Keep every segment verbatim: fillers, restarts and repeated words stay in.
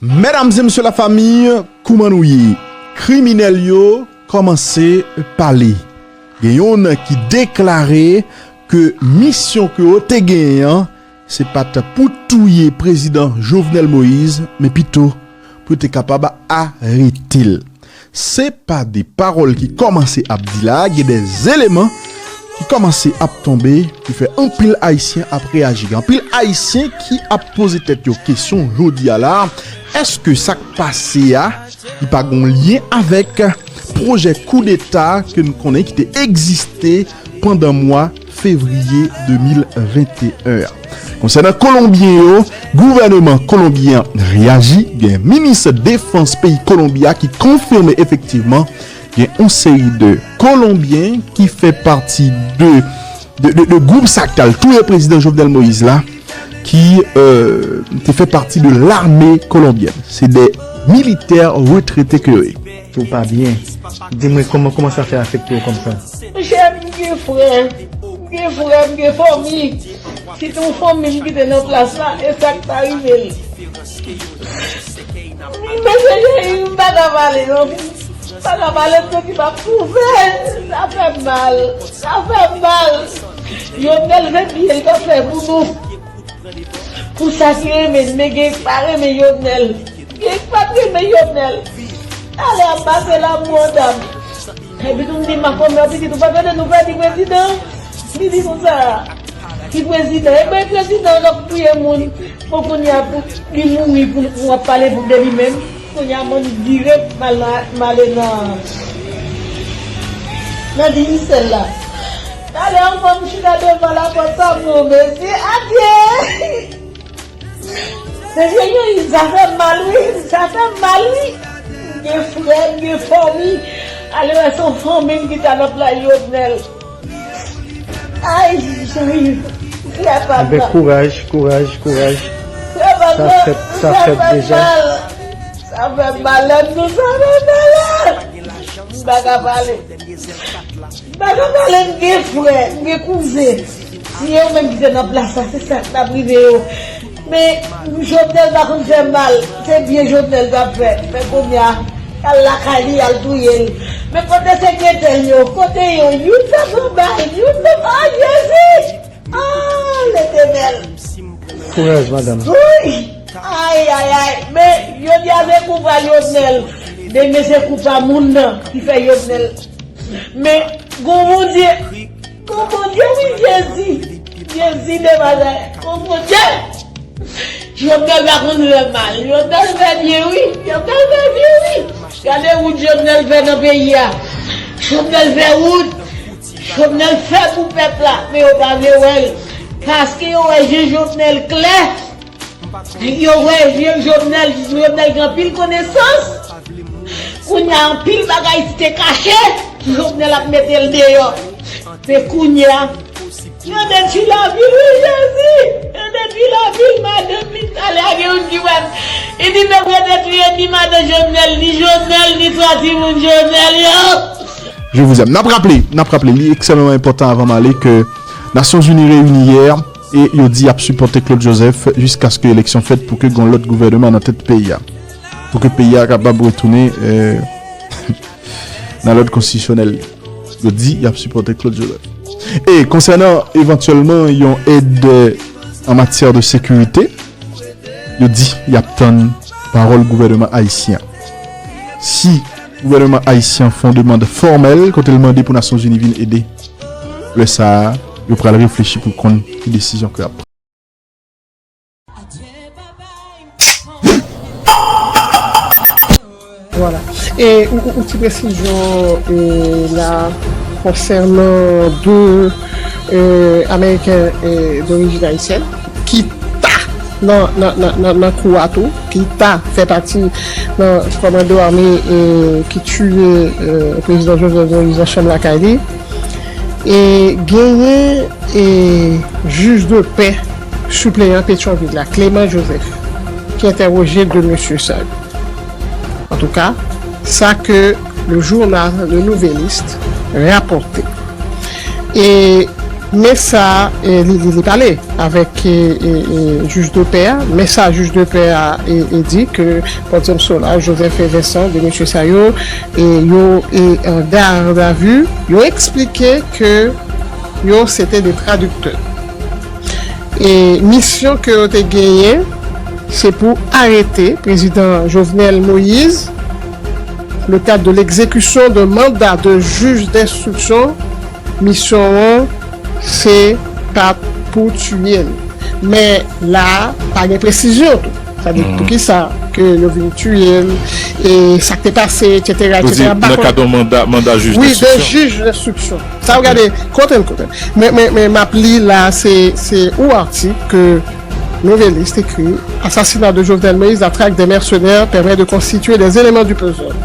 Medam e mesye lafanmi, kouman nou ye? Kriminèl yo kòmanse pale. Gen youn ki deklare ke misyon ke yo te genyen an, se pa t pou touye prezidan Jovenel Moïse, men pito pou yo te kapab arete l. Se pa de pawòl ki kòmanse ap di la, gen de eleman ki kòmanse ap tonbe, ki fè anpil Ayisyen ap reyaji. Gen anpil Ayisyen ki ap poze tèt yo kesyon jodi a la, èske sa k pase a, li pa gon lyen avèk pwojè koudeta ke n konnen ki te egziste pandan mwa fevriye de mil venteyen an? Konsènan Kolonbyen yo, gouvèneman kolonbyen an reyaji, gen minis defans peyi Kolonbi a ki konfime efektivman gen yon seri de Kolonbyen ki fè pati de, de, de, de gwoup sa k t al touye prezidan Jovenel Moïse la, ki, euh, te fè pati de lame kolonbyèn. Se de militè retrete ke yo ye. Si w pa byen, di mwen kòman, kòman sa fè afekte w kòmsa? Monchè, m gen frè, m gen frè, m gen fanmi. Si te yon fanmi m kite nan plas la, e sa k ta rive l. Mesye Jerry, m pa ka pale non. M pa ka pale, m santi m ap toufe. Sa fè m mal. Sa fè m mal. Jovenel se byen l t ap fè pou nou. Pou sa ki renmen l, men gen k pa renmen Jovenel. Gen k pa t renmen Jovenel. Talè ap pase la pou yon dam. Epi tou m di m ap konn yon pitit, ou pa tande nou pèdi prezidan? Li di konsa, ki prezidan? E ben prezidan k ap touye moun. Bon, kounye a pou li mouri pou w ap pale pou de li menm. Kounye a m annik vire m al nan, m ale nan, nan Digicel la. Talè ankò m chita devan lapòt sa m di, o mesye, adye! Mesye, yo, sa fè m mal wi, sa fè m mal wi. M gen frè, m gen fanmi. Ale wè se yon fanmi m ki t al ap la Jovenel. Ay, Jean-Yves, frè pa m nan. Kouraj, kouraj, kouraj. Frè pa m nan, sa fèt deja. Sa fè m mal, lè m di sa fè m mal. M pa ka pale. M pa ka pale, m gen frè, m gen kouzen. Si yo menm ki te nan plas la, se sa k t ap rive yo. Men, Jovenel pa konn fè mal. Se byen Jovenel t ap fè. Men kounye a, al lakay li, al touye l. Men kote sekretè l yo, kote yo, youn t ap anba l, youn t ap, a Jezi! A, Letènèl! Kouraj, madanm. Wouyy! Ay, ay, ay! Men, jodi a se kou pa Jovenel. Demen se kou pa moun nan ki fè Jovenel. Men, gon Bondye. Gon Bondye, wi, Jezi. Jezi de bagay. Gon Bondye. Jovenel pa konn fè mal. Jovenel fè byen, wi. Jovenel fè byen, wi. Gade wout Jovenel fè nan peyi a. Jovenel fè wout. Jovenel fè pou pèp la. Men yo pa vle wè l. Paske yo wè je Jovenel klè. Yo wè je Jovenel, Jovenel gen anpil konesans. Kounye a anpil bagay ki te kache, Jovenel ap mete l deyò. Men kounye a, yo detwi lavi l, wi, Jezi! Yo detwi lavi l, madanm li talè a gen youn ki wè m. Li di nèg yo detwi yo, ni madan Jovenel, ni Jovenel, ni twa timoun Jovenel yo. Je vous aime. N ap raple, n ap raple, li ekstrèmeman enpòtan avan m ale ke Nasyonzini reyini yè e yo di y ap sipòte Claude Joseph jiskaske eleksyon fèt pou ke gen yon lòt gouvèneman nan tèt peyi a. Pou ke peyi a kapab retounen, euh, nan lòd konstitisyonèl li. Yo di y ap sipòte Claude Joseph. E konsènan evantyèlman yon èd, euh, an matyè de sekirite, yo di y ap tann pawòl gouvèneman ayisyen an. Si gouvèneman ayisyen an fè yon demann fòmèl kote l mande pou Nasyonzini vin ede, lè sa a, yo pral reflechi pou konn ki desizyon ke y ap pran. Voilà. E yon, yon, yon ti presizyon, e, la, konsènan de, e, Ameriken, e, dorijin ayisyèn ki ta nan, nan, nan, nan, nan kou a tou, ki ta fè pati nan kòmando ame, e, ki tiye, e, prezidan Jovenel Moïse nan chanm lakay li. E genyen, e, jij de pè sipleyan Petyonvil la, Clément Joseph, ki entèwoje de mesye sa yo. Antouka, sa ke le journal Le Nouvelliste rapòte. E Men sa, e, li, li, li pale avèk, e, e, e, jij de pè a. Men sa jij de pè a, e, e, di ke Pòdyòm Solaj, Joseph e Vincent, de mesye sa yo, e, yo, e, an garde à vue, yo eksplike ke yo se te de tradiktè. E misyon ke yo te genyen, se pou arete prezidan Jovenel Moïse, le cadre de l'exécution d'un mandat de juge d'instruction, misyon an, se pa pou tiye l. Men la, pa gen presizyon tou. Sa di, pou ki sa ke yo vin tiye l, e sa k te pase, etsetera, Ou di, etsetera. M pa nan konn. kad yon manda, manda jij Wi, de d'instriksyon. jij d'instriksyon. Sa, w gade, kote l, kote l. Men, men, men, m ap li la, se, se yon atik ke Nouvelliste écrit, Assassinat de Jovenel Moïse, la traque des mercenaires permet de constituer des éléments du puzzle.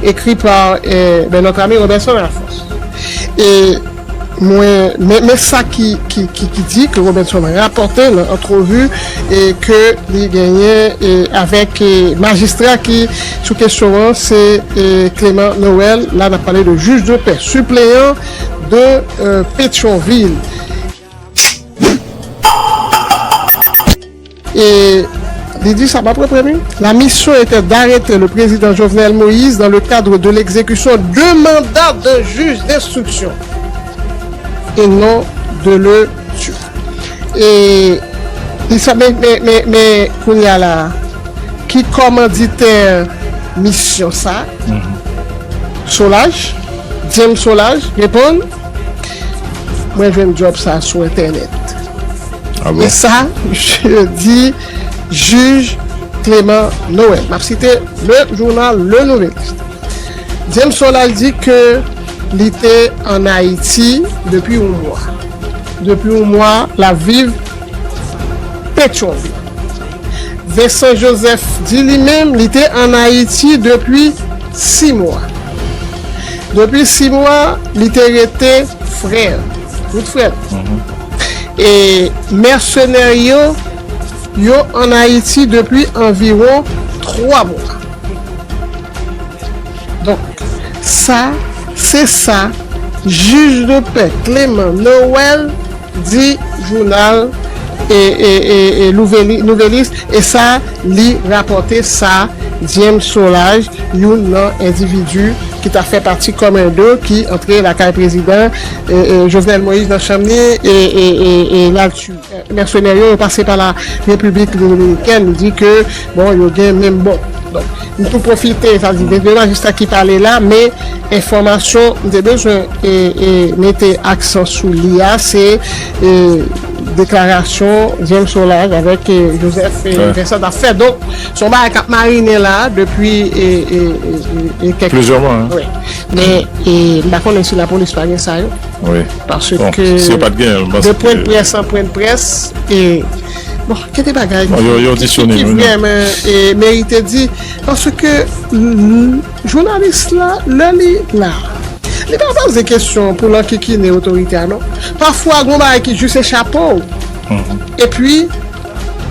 Écrit par, eh, ben, notre ami Robertson Alphonse. E mwen, men, men sa ki, ki, ki, ki di ke Robertson rapòte nan antrevi e ke li genyen e avèk e majistra ki sou kesyon an, se e Clément Noël. La, n ap pale de jij de pè sipleyan de e, Petyonvil. E li di sa, m ap reprann, wi. La mission était d'arrêter le président Jovenel Moïse dans le cadre de l'exécution d'un mandat d'un juge d'instruction et non de le tuer. E li sa, men, men, men, men kounye a la, ki kòmanditè misyon sa? Solaj, James Solaj, reponn, mwen jwenn djòb sa sou entènèt. Ah bon? E sa, je di jij Clément Noël. M ap site le jounal Le Nouvelliste. James Solaj di ke li te ann Ayiti depi yon mwa. Depi yon mwa, l ap viv Petyonvil. Vincent Joseph di li menm, li te ann Ayiti depi sis mwa. Depi sis mwa, li te rete frè, tout frè. E mèsenè yo, yo ann Ayiti depi anviwon twa mwa. Donk, sa, se sa, jij de pè Clément Noël di jounal e, e, e, e Louveli-, Nouvelliste, e sa, li rapòte sa, James Solaj, youn nan endividi ki ta fè pati kòmando ki antre lakay prezidan e, e, Jovenel Moïse nan chanm li e, e, e, e l al tiye. Mèsenè yo, yo pase pa la Repiblik Dominikèn, li di ke, bon, yo gen menm bon. Donk, m tou pwofite, sa di, de majistra ki pale la, men enfòmasyon m te bezwen e, e, mete aksan sou li a, se e, deklarasyon James Solaj avèk e, Joseph e, Vincent ap fè. Donk, se yon bagay k ap marinen la depi e, e, e, e, e kèk Plizyè mwa, hein? Wi. Men e, m pa konnen si lapolis pa gen sa yo. Wi. Paske de pwen de près an pwen de près, e, bon, gen de bagay ki, ki vrèman e, merite di. Paske jounalis la, lè li la, li pa poze kesyon pou l ankikine otorite a, non. Pafwa, gen bagay ki jis echape w. Epi,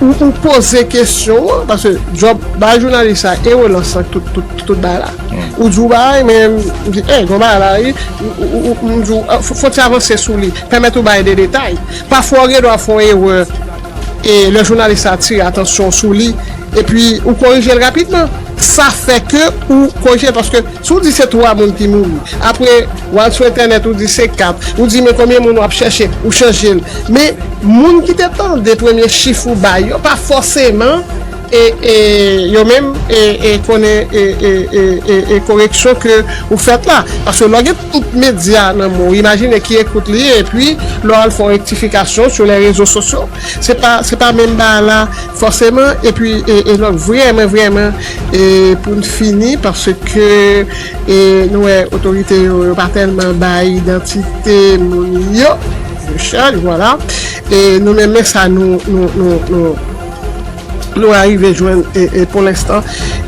ou, ou poze kesyon an, paske djòb bay jounalis la e relans lan tout, tout, tout bagay la. Ou di w bagay, men m di, hey, gon bagay la, wi, ou, ou, ou, m di w, fò, fò ti avanse sou li, pèmèt ou bay de detay. Pafwa, ou gen dwa fè yon erè, e lè jounalis la atire atansyon sou li, epi ou korije l rapidman. Sa fè ke ou korije l, paske si w di se twa moun ki mouri, apre, w al sou entènèt, ou di se kat, ou di, men konbyen moun w ap chèche, ou chanje l. Men, moun ki te tande premye chif ou bay yo, pa fòseman, e, e, yo menm, e, e, konnen, e, e, koreksyon ke ou fèt la. Paske lè w gen tout medya nan men w, imajine ki ekout li ye, epi lè w al fè yon rektifikasyon sou lè rezo sosyo, se pa, se pa menm bagay la, fòseman, epi, e, e lòt, vrèman, vrèman, e pou n fini, paske, e nou wè, otorite yo, yo pa tèlman bay idantite moun yo, Richard, vwala. E nou menm, men sa nou, nou, nou, nou, nou arive jwenn, e, e pou lenstan,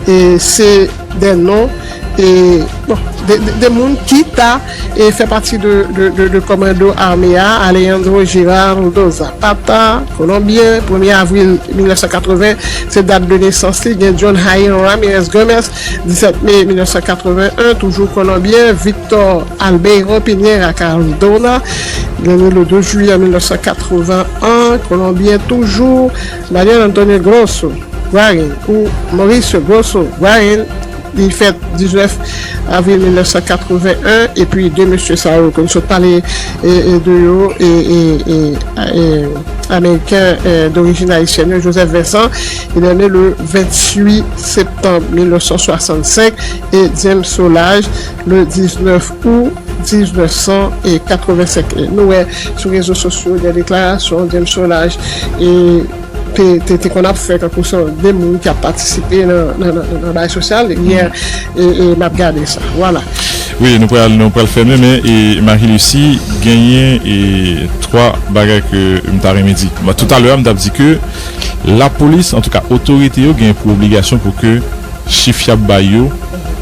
e se de non, e, bon, de, de, de moun ki ta e fè pati de, de, de, de kòmando ame a, Alejandro Giraldo Zapata, Kolonbyen, premye avril mil nèf san katreven, se dat de nesans li. Gen John Jairo Ramirez Gómez, disèt me mil nèf san katreven en, toujou Kolonbyen, Victor Albeiro Piñera Cardona, le, le douz juillet mil nèf san katreven en, Kolonbyen toujou, Manuel Antonio Grosso Guarín ou Mauricio Grosso Guarín, li fèt diznèf avril mil nèf san katreven en, epi de mesye sa yo ke n sot pale e, e, de yo, e, e, e, e, ameriken e, dorijin ayisyèn yo, Joseph Vincent, il est né le vingt-huit septembre mille neuf cent soixante-cinq, et James Solages, le dix-neuf août mil nèf san katrevensenk. Nou wè sou rezo sosyo de deklarasyon James Solages e te, te, te konn ap fè kankou se de moun ki ap patisipe nan, nan, nan, nan bagay sosyal. Yè, e, e m ap gade sa. Vwala. Wi, nou pral, nou pral fèmen, men e, Marie Lucie, genyen e, twa bagay ke m ta renmen di. Bon, toutalè a, m t ap di ke lapolis, antouka, otorite yo gen pou obligasyon pou ke chif y ap bay yo,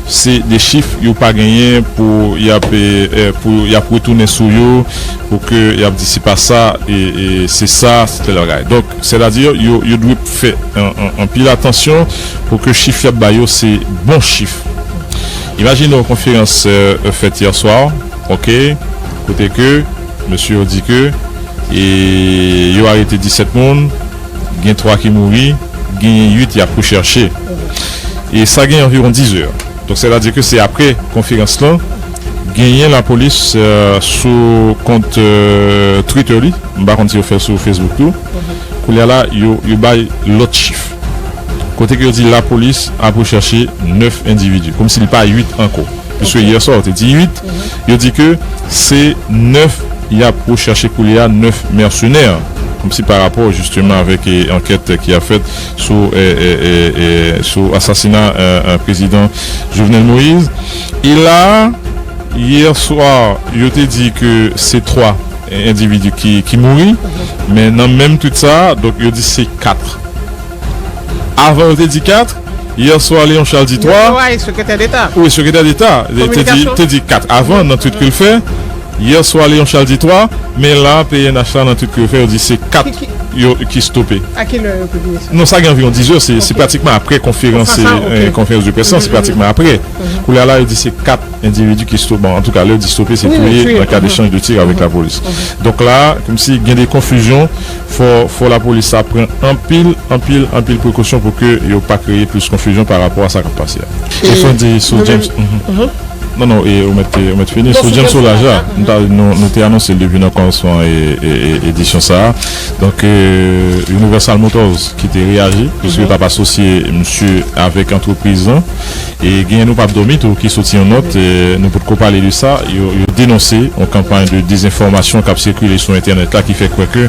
se de chif yo pa genyen pou y ap, e, e, pou y ap retounen sou yo, pou ke y ap di se pa sa, e, e, se sa, se tèl bagay. Donk, sètadi, yo, yo dwe fè an, an, anpil atansyon pou ke chif y ap bay yo se bon chif. Imajine w konferans, e, fèt yè swa, oke, kote ke mesye yo di ke, e, yo arete disèt moun, gen twa ki mouri, genyen uit y ap rechèche. E sa gen anviwon diz è. Donk, sètadi ke se apre konferans lan, genyen lapolis, e, sou kont, e, Twitter li, m pa konn si yo fè l sou Facebook tou. Kounye a la, yo, yo bay lòt chif. Kote ke yo di lapolis ap rechèche nèf endividi, kòmsi li pa uit ankò. Piske yè swa, yo te di uit, yo di ke se nèf y ap rechèche kounye a, nèf mèsenè. Kòmsi pa rapò, jisteman, avèk, e, ankèt ki ap fèt sou, e, e, e, e, sou asasina, e, e, prezidan Jovenel Moïse. E la, yè swa, yo te di ke se twa endividi ki, ki mouri, men nan menm tweet sa, donk, yo di se kat. Avan, yo te di kat, yè swa, Léon Charles di twa. Yo, yo, sekretè deta. Wi, sekretè deta. Te di, kominikasyon, te di kat avan, nan tweet ke l fè. Yè swa, Léon Charles di twa, men la, P N H la, nan tweet ke yo fè, yo di se kat ki, ki yo ki stope. A ki lè yo pibliye sa? Non, sa gen anviwon diz è, se, se pratikman apre konferans, e, konferans de près lan, se pratikman apre. Kounye a la, yo di se kat endividi ki stope. Bon, antouka, lè yo di stope, se touye nan kad echanj de tir avèk lapolis. Donk la, kòmsi gen de konfizyon, fò, fò lapolis sa pran anpil, anpil, anpil prekosyon pou ke yo pa kreye plis konfizyon pa rapò a sa k ap pase a. E fò n di sou James. Non, non, e ou mèt, ou mèt fini. Sou James Solages la, nou, nou te anonse l depi nan kòmansman e, e, e, edisyon sa a. Donk, e, Universal Motors ki te reyaji, piske yo t ap asosye misye avèk antrepriz lan. E gen Nou p ap dòmi tou ki soti yon nòt, e, nou potko pale de sa, yo, yo denonse yon kanpay de dezenfòmasyon k ap sikile sou entènèt la ki fè kwè ke,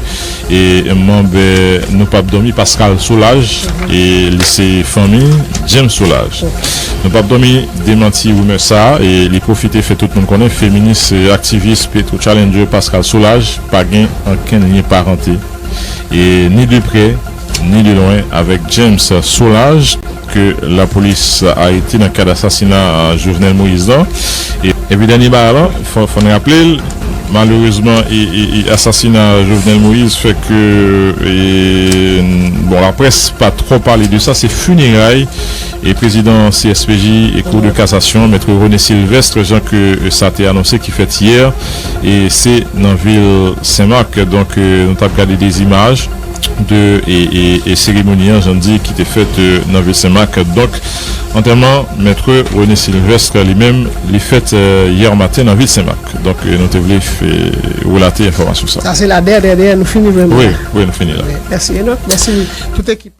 e, manm, e, Nou p ap dòmi, Pascal Solages, e li se fanmi James Solages. Nou p ap dòmi demanti rimè sa a, e li pwofite fè tout moun konnen feminis, e, aktivis Petro Challenger Pascal Solages pa gen ankenn lyen parante, e ni de prè, ni de lwen, avèk James Solages, ke lapolis arete nan kad asasina Jovenel Moïse lan. E, epi dènye bagay lan, fò, fò n raple l, malerezman, e, e, e asasina Jovenel Moïse fè ke, e, bon, laprès pa twò pale de sa, se fineray e prezidan C S P J e Cour de cassation, Mèt René Sylvestre, jan ke, e, sa te anonse ki fèt yè, e se nan vil Senmak. Donk, e, nou t ap gade de zimaj de, e, e, e seremoni an, jan n di, ki te fèt, e, nan vil Senmak. Donk, antèman Mèt René Sylvestre, li menm, li fèt, e, yè maten nan vil Senmak. Donk, e, nou te vle fè, relate enfòmasyon sa. Sa se la dèyè, dèyè, dèyè, nou fini vrèman. Wi, wi, nou fini la. Wi, mèsi, Enock. Mèsi tout ekip.